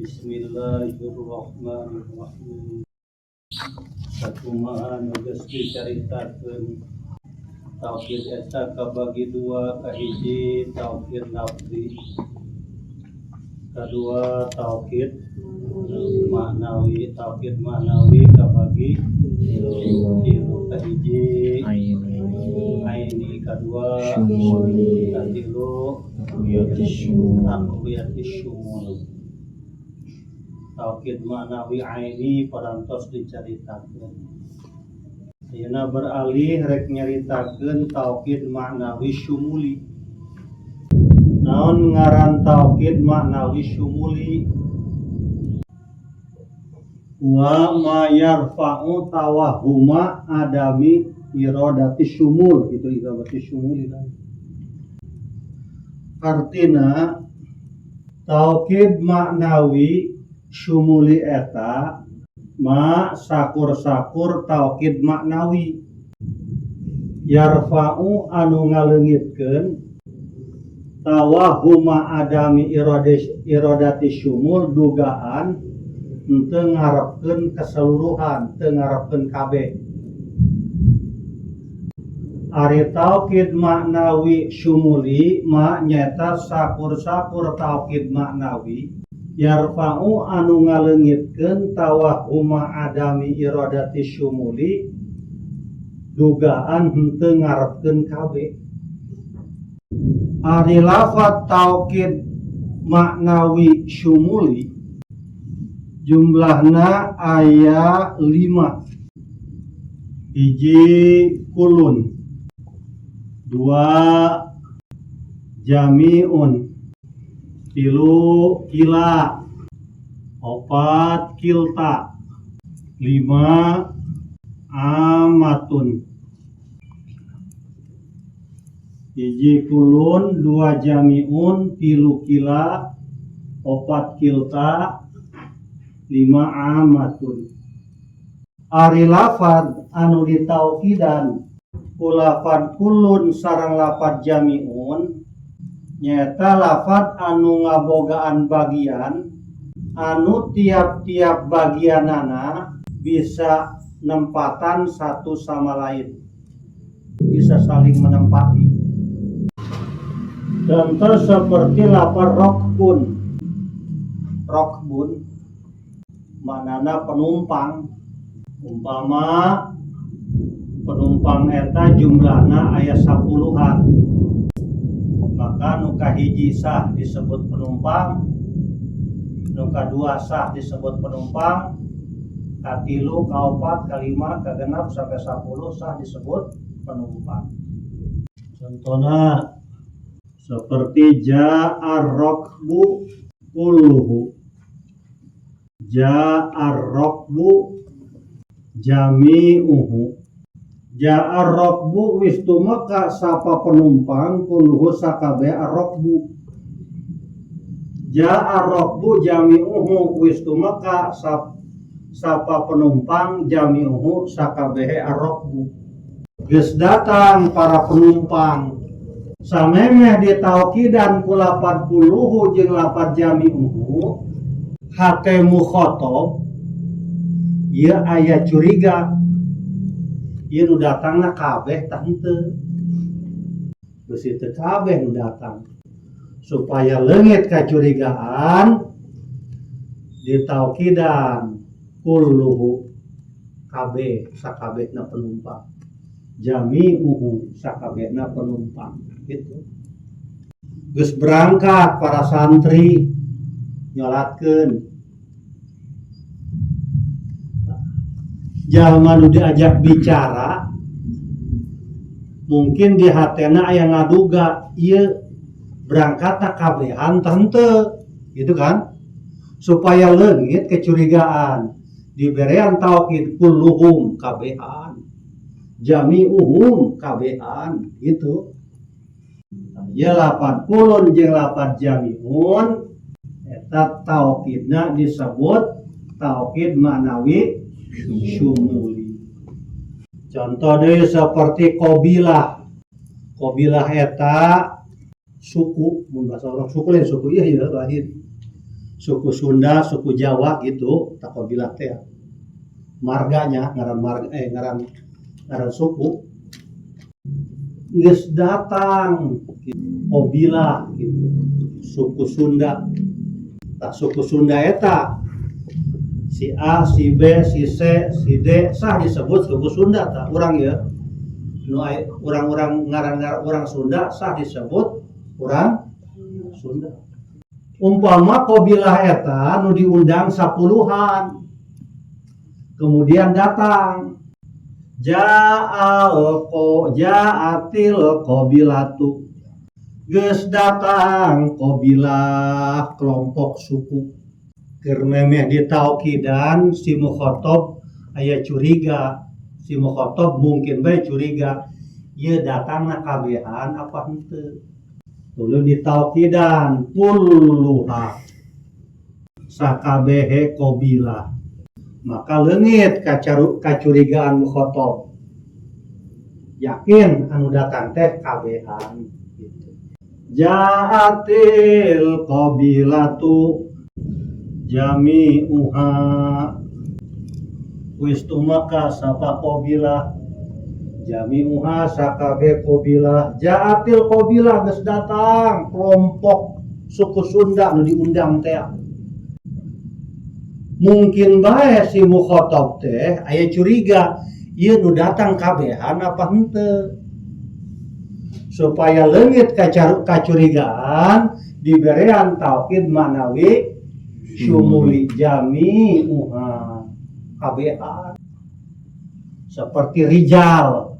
Bismillahirrahmanirrahim. Sakumaha nu geus dicaritakeun, tauhid eta kabagi dua: kahiji tauhid lafzi, kadua tauhid maknawi. Tauhid maknawi kabagi tilu: kahiji Aini. Aini, kadua Syumuli. Katilu Taqwiyati syumul. Taqwiyati syumul. Tauhid maknawi aini parantos dicaritakeun. Ayeuna beralih rek nyaritakeun tauhid maknawi syumuli. Naon ngaran tauhid maknawi syumuli? Wa ma yarfa'u tawahuma adami iradati syumul, itu iradati syumuli kan. Artina tauhid maknawi syumuli eta ma sakur-sakur tauhid maknawi yarfa'u anu ngaleungitkeun tawahuma adami iradati syumul, dugaan henteu ngarepkeun keseluruhan, teu ngarepkeun kabeh. Ari tauhid maknawi syumuli ma nyata sakur-sakur tauhid maknawi yarfa'u anu ngaleungitkeun tawahuma adami iradati syumuli, dugaan henteu ngarepkeun kabeh. Ari lafat tauhid maknawi syumuli jumlahna aya 5: hiji kulun, dua jamiun, tilu kila, opat kilta, lima amatun. Hiji kulun, dua jamiun, tilu kila, opat kilta, lima amatun. Ari lafad anu ditaukidan ku lafad kulun sareng lafad jamiun nyaeta lafad anu ngabogaan bagian anu tiap-tiap bagianana bisa nempatan satu sama lain, bisa saling menempati. Contoh seperti lafad rokbun. Rokbun maknana penumpang. Umpama penumpang eta jumlahna aya sapuluhan, maka nu kahiji sah disebut penumpang, nu kadua sah disebut penumpang, katilu, kaopat, kalima, kagenap, sampai 10 sah disebut penumpang. Contohnya seperti ja'ar rokbu kulluhu, ja'ar rokbu jami'uhu. Ja'ar rokbu wis tumeka sapa penumpang, kulluhu sakabeh arrokbu. Ja'ar rokbu jami'uhu wis tumeka sapa penumpang, jami'uhu sakabehe arrokbu. Geus datang para penumpang. Samemeh ditaukidan ku lapad kulluhu jeung lapad jami'uhu, hate mukhotob ieu aya curiga, ieu nu datangna kabeh tah henteu? Beusi teu kabeh nu datang. Supaya leungit kacurigaan, ditaukidan kulluhu kabeh, sakabehna penumpang, jami'uhu sakabehna penumpang gitu. Geus berangkat para santri nyolatkeun. Jalma nu diajak bicara mungkin di hatena aya ngaduga, ieu berangkat kabehan tah henteu, gitu kan. Supaya leungit kecurigaan, diberean taukid kulluhum kabehan, jami'uhum kabehan gitu ya. Lapad kulun jeung lapad jami'un eta taukidna disebut taukid maknawi syumuli. Contoh deui seperti qabilah. Qabilah eta suku, mun bahasa orang suku lain suku, iya iya lain. Suku Sunda, suku Jawa gitu, tah qabilah teh marganya, ngaran marga, eh, ngaran ngaran suku. Geus datang qabilah gitu, suku Sunda. Tah, suku Sunda eta si A, si B, si C, si D sah disebut suku Sunda. Tah, urang ya nu urang-urang ngaran-ngaran orang Sunda sah disebut orang Sunda. Umpama qabilah eta nu diundang sapuluhan, kemudian datang, ja'al ko ja'atil qabilatu, geus datang qabilah, kelompok suku. Keur memeh ditaukidan, si mukhotob aya curiga. Si mukhotob mungkin bae curiga, ieu datangna kabehan apa henteu? Tuluy ditaukidan, kulluha, sakabehe qabilah. Maka leungit kacurigaan mukhotob, yakin anu datang teh kabehan gitu. Ja'atil qabilatu jami'uha, wis tumeka sapa qabilah, jami'uha, sakabe qabilah. Ja'atil qabilah, geus datang kelompok suku Sunda nu diundang teh. Mungkin bae si mukhotob teh aya curiga, ieu nu datang kabehan apa henteu? Supaya leungit kacurigaan, diberean taukid ma'nawi syumuli, jami'uha, kabehan. Seperti rijal,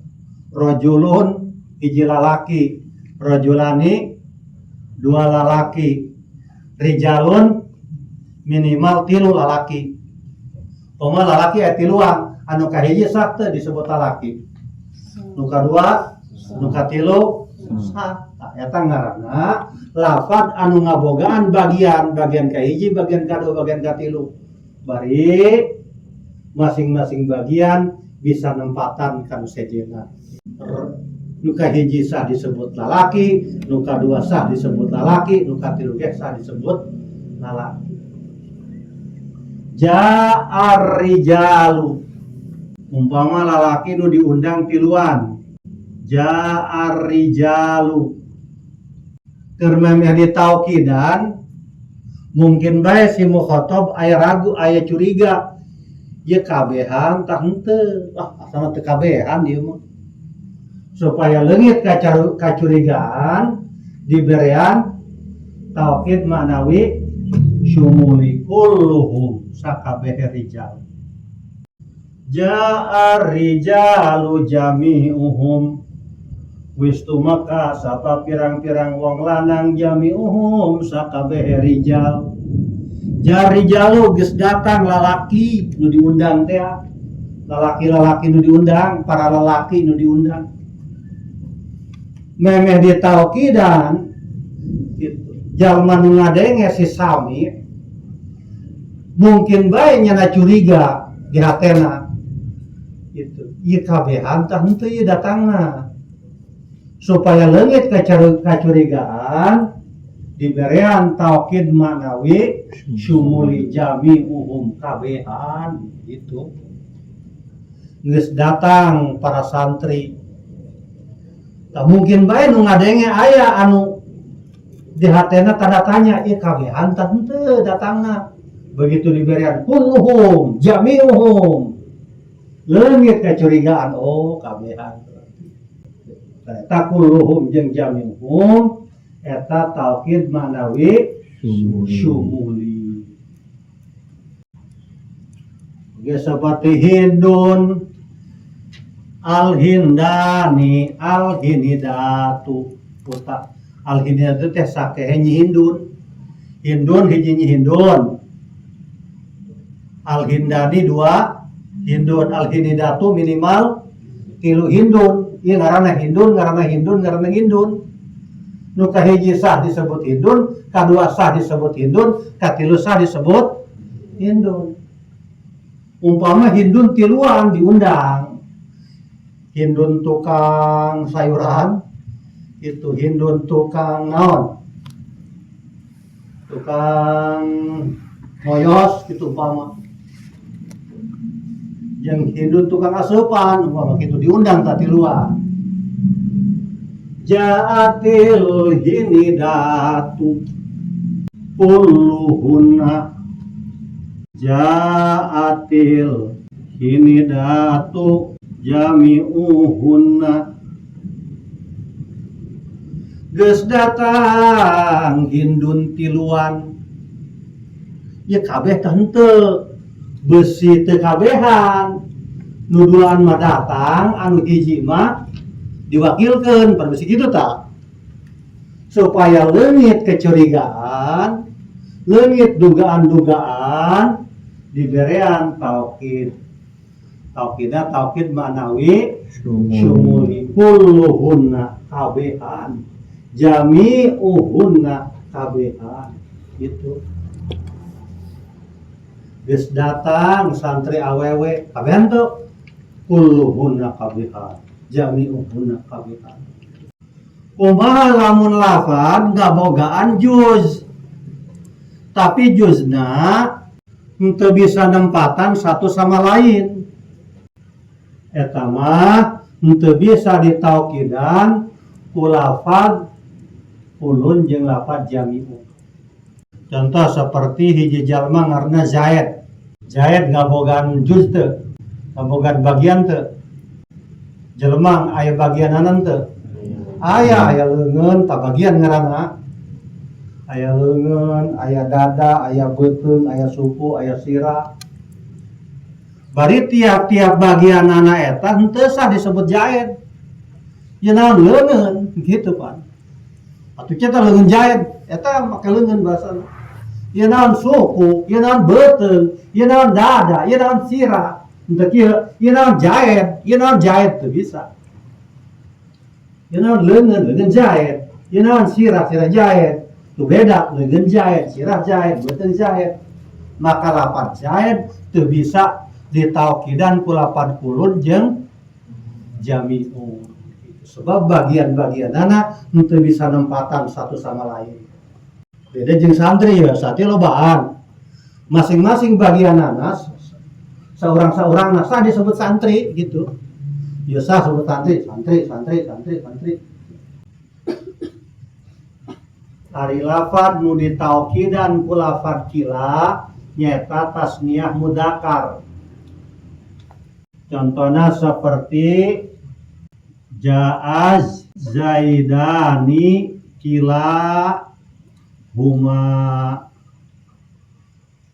rajulun hiji lalaki, rajulani dua lalaki, rijalun minimal tilu lalaki. Poma lalaki aya tiluan, anu kahiji sah teu disebut lalaki? Nu kadua, nu katilu sah. Tah, eta ngaranna lafad anu ngabogaan bagian, bagian kahiji, bagian kadua, bagian katilu. Bari masing-masing bagian bisa nempatan kanu sejenna. Nu kahiji sah disebut lalaki, nu kadua sah disebut lalaki, nu katilu ge sah disebut lalaki. Ja'ar rijalu, umpama lalaki nu diundang tiluan, ja'ar rijalu, keur memeh ditaukidan, mungkin bae si mukhotob aya ragu, aya curiga, ieu kabehan tah henteu? Ah, asana teu kabehan ieu mah. Supaya leungit kacurigaan, diberean taukid ma'nawi syumuli, kulluhum, sakabehe rijal. Ja'ar rijalu jami'uhum, wis tumeka sapa pirang-pirang wong lanang, jami'uhum, sakabehe rijal. Jarijalu, geus datang lalaki nu diundang teh, lalaki-lalaki nu diundang, para lalaki nu diundang. Memeh ditaukidan gitu, jalma nu ngadenge, si sami, mungkin bae nyana curiga di hatena gitu, ieu kabehan tah henteu ieu datangna? Supaya leungit kacurigaan, diberean taukid ma'nawi syumuli, jami'uhum, kabehan gitu. Geus datang para santri. Tak mungkin bae nu ngadenge aya anu di hatena tanda tanya, ieu kabehan tah henteu datangna? Begitu diberian kulluhum, jami'uhum, leungit kecurigaan, oh, kabehan. Eta kulluhum jeung jami'uhum eta taukid ma'nawi syumuli. Ge seperti hindun, al hindani, al hinidatu puta. Al hinidatu teh sakehe nyi hindun. Hindun hiji nyi hindun, al hindani dua hindun, al hinidatu minimal tilu hindun. Ieu ngaranna hindun, ngaranna hindun, ngaranna hindun. Nu kahiji sah disebut hindun, kadua sah disebut hindun, katilu sah disebut hindun. Umpama hindun tiluan diundang, hindun tukang sayuran itu, hindun tukang naon. Tukang moyos gitu umpama. Jeung Hindun tukang asupan umpama gitu, diundang tah tiluan. Jaatil hinidatu kulluhunna, jaatil hinidatu jami'uhunna. Geus datang Hindun tiluan ya, kabeh teh henteu, besi teu kabehan. Nu duaan mah datang, anu hiji mah diwakilkeun pada besi gitu tak, supaya leungit kecurigaan, leungit dugaan-dugaan, diberean taukid. Taukidna taukid ma'nawi syumuli, kulluhunna kabehan, jami'uhunna kabehan gitu. Geus datang santri awewe, kabehan tuh? Kulluhunna kabehan, jami'uhunna kabehan. Kumaha lamun lafad ngabogaan juz, tapi juzna henteu bisa nempatan satu sama lain? Eta mah henteu bisa ditaukidan ku lafad kullun jeung lafad jami'u. Contoh seperti hiji jalma ngaranna Zaid. Zaid ngabogaan juz teu? Ngabogaan bagian teu? Jelema aya bagiananan teu? Aya, aya leungeun, tah bagian ngaranna. Aya leungeun, aya dada, aya beuteung, aya suku, aya sirah. Bari tiap-tiap bagianana eta henteu sah disebut Zaid. Ya naon, leungeun gitu pan. Atuh kita leungeun Zaid, eta make leungeun bahasana. Ya naon suku, ya naon beuteung, ya naon dada, ya naon sirah. Henteu kieu, ya naon Zaid, ya naon Zaid, teu bisa. Ya naon leungeun, leungeun Zaid. Ya naon sirah, sirah Zaid. Tuh beda, leungeun Zaid, sirah Zaid, beuteung Zaid. Maka lapad Zaid teu bisa ditaukidan ku lapad kullun jeung jami'un. Sebab bagian-bagianana henteu bisa nempatan satu sama lain. Beda jeung santri ya, santri lobaan. Masing-masing bagianana seorang-seorang sah disebut santri gitu. Ya sah sebut santri, santri, santri, santri, santri. Ari lafad nu ditaukidan ku lafad kila nyaeta tasniah mudakar. Contohnya seperti ja'az zaidani kila huma.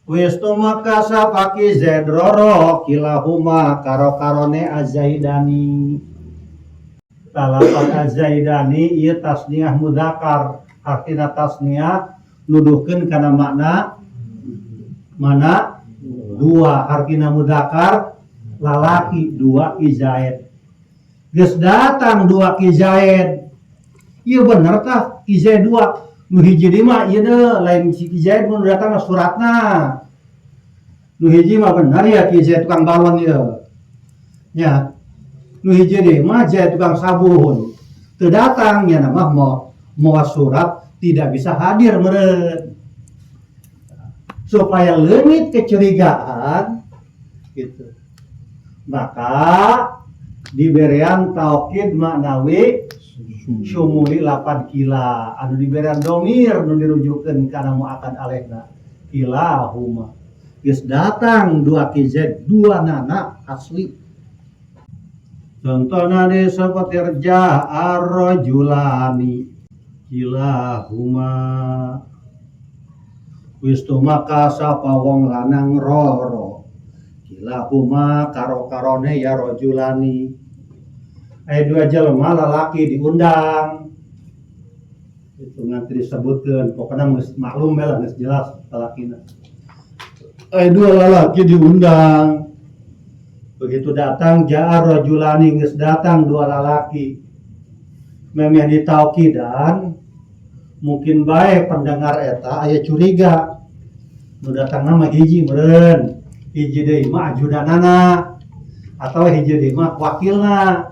Wis tumeka sapa Ki Zaid roro, kilahuma karo-karone azaidani. Lafad azaidani ieu tasniah mudakar, artina tasniah nuduhkeun kana makna mana dua, artina mudakar lalaki, dua Ki Zaid. Geus datang dua Ki Zaid, ieu bener tah Ki Zaid dua? Nu hiji deui mah ieu deuh lain si Ki Zaid nu datang mah suratna. Nu hiji mah bener ya Ki Zaid tukang balon ieu nya, nu hiji deui mah Zaid tukang sabun teu datang nya, nama mau mau surat tidak bisa hadir meureun. Supaya leungit kecurigaan gitu, maka diberean taukid maknawi syumuli lapad kila anu diberean domir nu dirujukeun kana muakkad alaihna, kilahuma. Geus datang dua Ki Zaid, dua nana asli. Contohna di seperti ja'a rajulani kilahuma. Wis tumeka sapa wong lanang roro, kilahuma karo-karone ya rajulani. Aya dua jelema lalaki diundang itu nanti disebutkan, pokoknya geus maklum lah, geus jelas lalakina. Aya dua lalaki diundang. Begitu datang ja'a rajulani, geus datang dua lalaki, memeh ditaukidan mungkin bae pendengar eta aya curiga, nu datang mah hiji meureun, hiji deui mah ajudanana, atau hiji deui mah wakilna,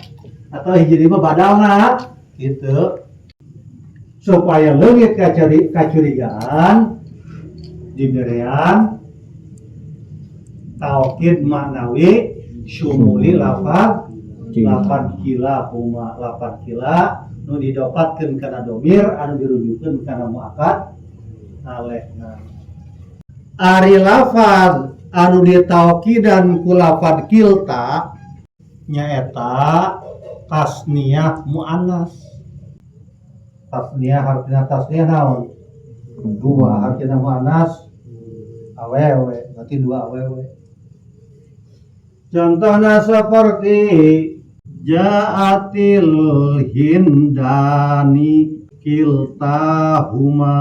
atau hiji deui mah badalna gitu. Supaya leungit kacurigaan. Diberean taukid maknawi syumuli lafad lafad kilahuma, lafad kila nu didopatkeun kana domir anu dirujukkeun kana muakkad alaihna. Ari lafad anu ditaukidan ku lafad kilta nyaeta tasniyah muannas. Tasniyah artinya, tasniyah naon? Dua. Artinya muannas awewe, berarti dua awewe. Contohnya seperti ja'atil hindani kiltahuma,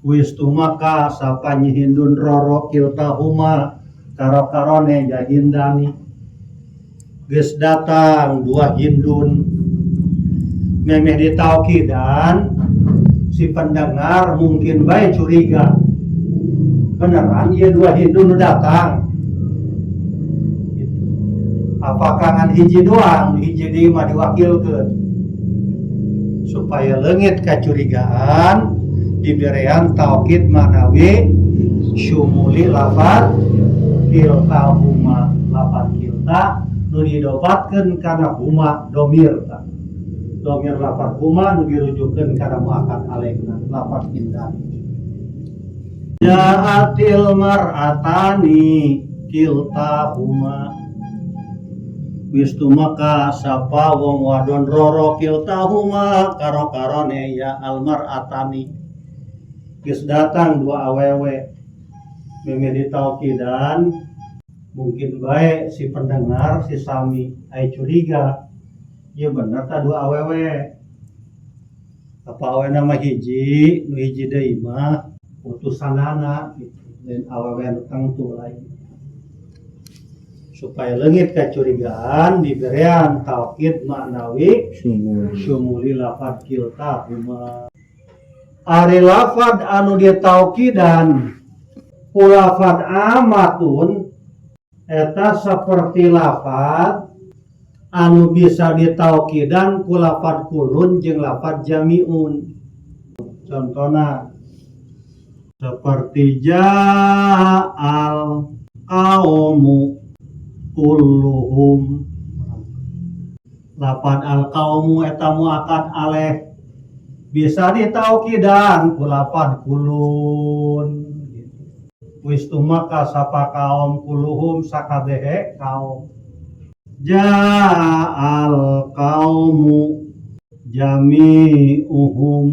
wis tumaka sapa Nyi Hindun roro, kiltahuma karo-karone ja hindani. Geus datang dua hindun, memeh ditaukidan si pendengar mungkin bae curiga, beneran ieu dua hindun nu datang gitu. Apakah ngan hiji doang, hiji deui mah diwakilkeun? Supaya leungit kacurigaan, diberean taukid maknawi syumuli lafad kiltahuma, lafad kilta nu didopatkeun kana huma domir ta, domir lafad huma nu dirujukkeun kana muakkad alaihna lafad hindani. Ja'atil mar'atani kiltahuma, wis tumaka sapa wong wadon roro, kiltahuma karo-karone ya almar'atani. Geus datang dua awewe, memeh ditaukidan mungkin bae si pendengar, si sami ai curiga, ya bener ta dua awewe, apa awewe nama hiji, nu hiji deui mah utusanana gitu, lain awewe nu tangtu lain? Supaya leungit kacurigaan, diberean taukid maknawi Syumul. Syumuli lafad kilta huma. Ari lafad anu ditaukidan ku lafad amatun eta seperti lafad anu bisa ditaukidan ku lafad kulun jeung lafad jamiun. Contohna seperti ja'al qaumu kulluhum. Lafad al qaumu eta muakkad alaih, bisa ditaukidan ku lafad kulun gitu. Wis tumaka sapa kaum, kulluhum sakabehe kaum. Ja'al qaumu jami'uhum,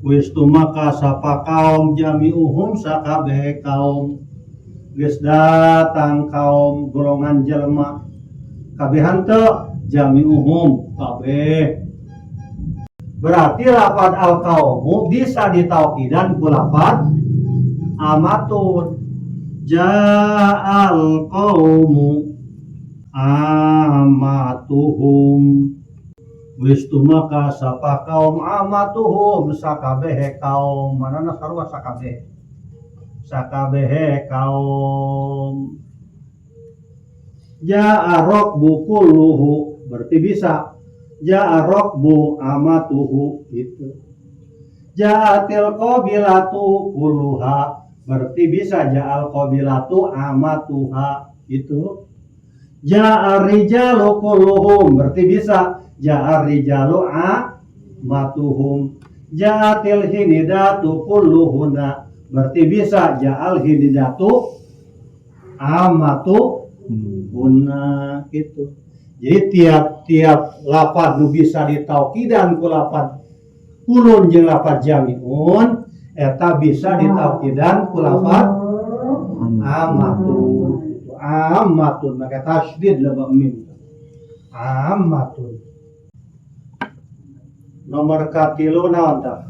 wis tumaka sapa kaum, jami'uhum sakabehe kaum. Geus datang kaum, golongan jelema kabehan teu? Jami'uhum kabeh. Berarti lafad al qaumu bisa ditaukidan ku lafad amatun. Ja'al qaumu amatuhum, wis tumaka sapa kaum, amatuhum sakabehe kaum. Manana sarua, sakabehe, sakabehe kaum. Ja'a rokbu kulluhu, berarti bisa ja'a rokbu amatuhu gitu. Ja'atil qabilatu kulluha, berarti bisa ja'al qabilatu amatuha gitu. Ja'a rijalu kulluhum, berarti bisa ja'a rijalu amatuhum. Ja'atil hinidatu kulluhuna, berarti bisa ja'al hinidatu amatu guna gitu. Jadi tiap-tiap lafad nu bisa ditaukidan ku lafad kulun jeung lafad jamiun eta bisa ditaukidan ku lafad amatun gitu. Amatun maka tasydid lebah mim, amatun. Nomor katilu naon tah?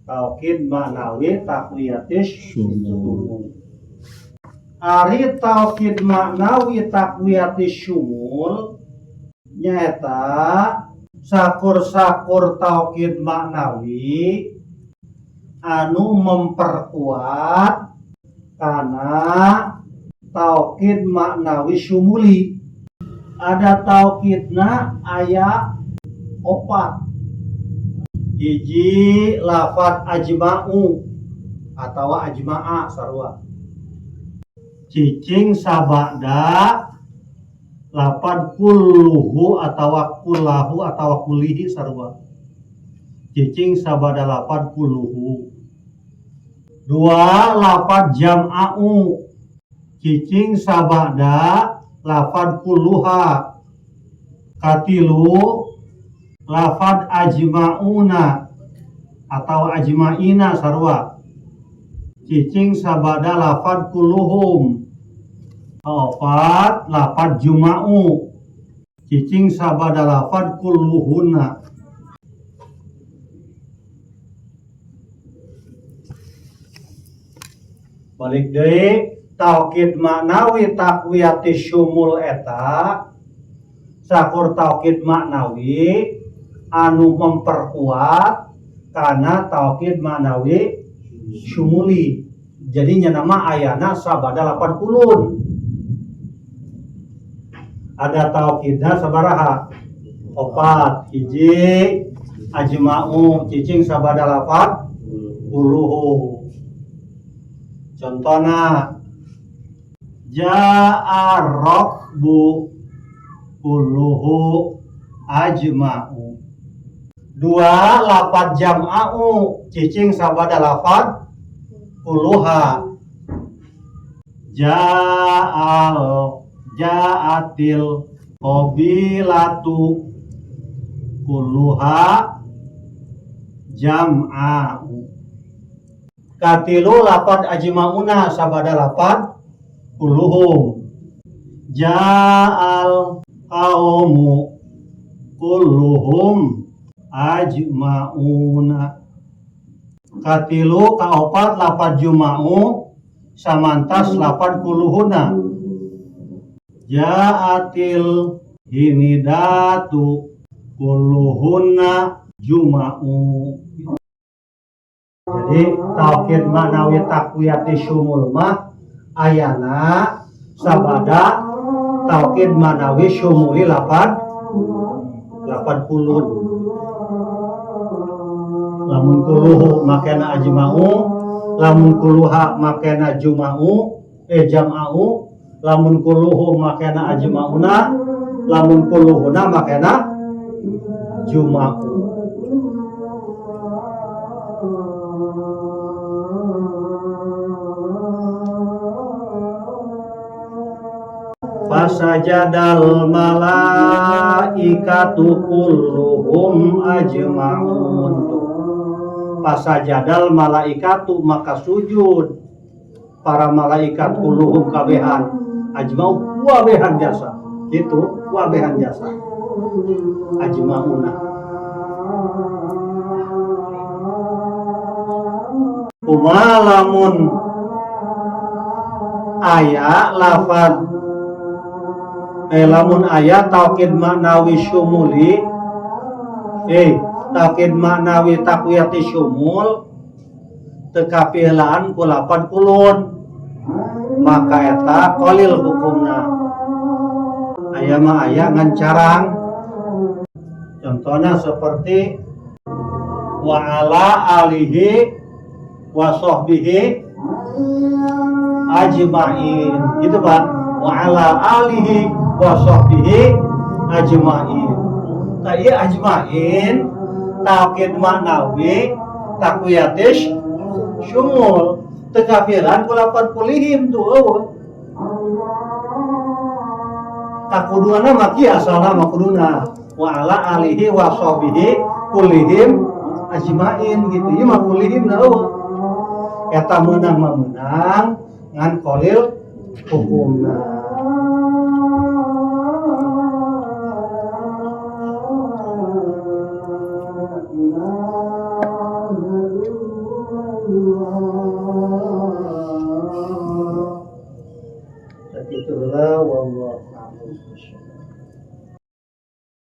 Taukid maknawi taqwiyatis Syumul. Ari taukid maknawi taqwiyatis syumul nyaeta sakur-sakur taukid maknawi anu memperkuat karena taukid maknawi syumuli. Ada taukidna aya opat. Hiji lafad ajma'u atau ajma'a sarua. Cicing sabada lapad kulluhu atau kullahu atau kullihi sarua. Cicing sabada lapad kulluhu. Dua, lapad jam'a'u. Cicing sabada lafad kulluha. Katilu, lafad ajma'una atau ajma'ina sarua. Cicing sabada lafad kulluhum. Kaopat, lafad juma'u. Cicing sabada lafad kulluhunna. Balik deui, taukid maknawi taqwiyati syumul eta sakur taukid maknawi anu memperkuat karena taukid maknawi syumuli. Jadi nya nama ayana sabada 8 kulun. Ada taukidna sabaraha? 4. Hiji ajma'u cicing sabada 8 puluh. Contohna ja'a rokbu kulluhu ajma'u. Dua, lafad jam'a'u cicing sabada lafad kulluha. Ja'al ja'atil qabilatu kulluha jam'a'u. Katilu lafad ajma'una sabada lafad kulluhum. Ja'al qaumu kulluhum ajma'una. Katilu kaopat lafad juma'u samantas lafad kulluhuna. Ja'atil hinidatu kulluhunna juma'u. Jadi taukid maknawi taqwiyati syumul mah ayana sabada taukid maknawi syumuli lapad kulun. Lamun kuluhu makena ajma'u, lamun kuluha makena juma'u, jam'a'u, lamun kuluhu makena ajma'una, lamun kuluhuna makena juma'u. Fasajadal malaikatu kulluhum ajma'un. Fasajadal malaikatu maka sujud para malaikat kulluhum kabehan ajma'u wabehan jasa. Gitu wabehan jasa ajma'una. Kumaha lamun aya lafad lamun aya taukid maknawi syumuli taukid maknawi taqwiyati syumul teu kapilaan ku lapan kulun maka eta qalil hukumna. Aya mah aya ngan carang. Contohnya seperti wa ala alihi wa sahbihi ajmain. Gitu Pak. Wa ala alihi wa sahbihi ajmain. Tah ieu ajmain taukid maknawi taqwiyatis syumul teu kafiran ku lapan kulihim tuh eueuh. Takuduna mah kieu asalna mah kuduna wa ala alihi wa sahbihi kulihim ajmain gitu. Ieu mah kulihim na eueuh. Eta meunang mah meunang ngan qalil hukumna.